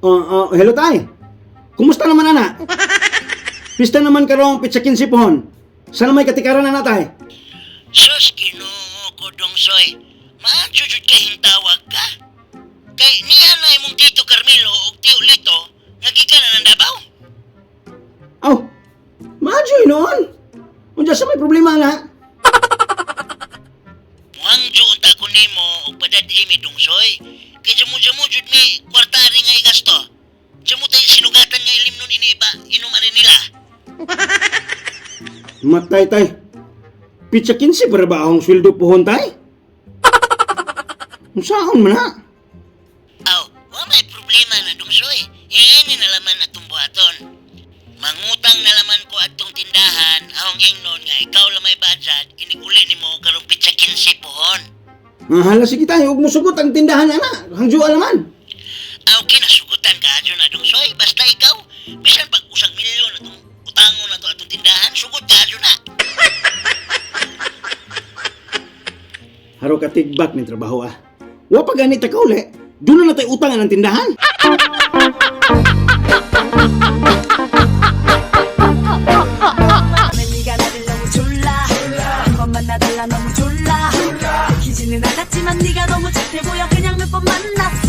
Oh, oh, hello, tay. Kumusta naman, ana? Pista naman karong pitsa 15 pohon. Sana may katikaran na, tay. Sus, Ginoo ko, Dongsoy. Maadyo jud kay hintawag ka. Kay niya na imong Tito Carmelo ug Tio Lito nga gikan na ng Davao. Aw, maadyo noon. Unsa sa may problema na? Muhangjo unta ko nimo og padad-i mi, Dongsoy. Kay jamo-jamo jud mi kwarta ari nga igasto. Jamo tay sinugatan nga ilimnon ini iba inom ani nila. Matay, tay. Pitsa 15 para ba akong sweldo pohon, tay? Unsaon man na? Aw, wa may problema na, Dongsoy. Iini na laman atong buhaton. Mangutang na laman ko atong tindahan ahong ingnon nga ikaw lamay budget inig-uli nimo karong pitsa 15 pohon. Ah, hala, sige, tay, ug musugot ang tindahan ana. Hangjoa laman. Aw, kinasugutan ka adyo na, Dongsoy. Basta ikaw, bisan pag 1 milyon atong utangon na to atong tindahan, sugot ka adyo na. Haro ka tigbak ni trabaho ah. Wa pa gani ta kauli. Doon na tay utang ang tindahan. 네가 나를 너무 졸라 한 번 만나달라 너무 졸라 들키지는 않았지만 네가 너무 착해 보여 그냥 몇 번 만났어.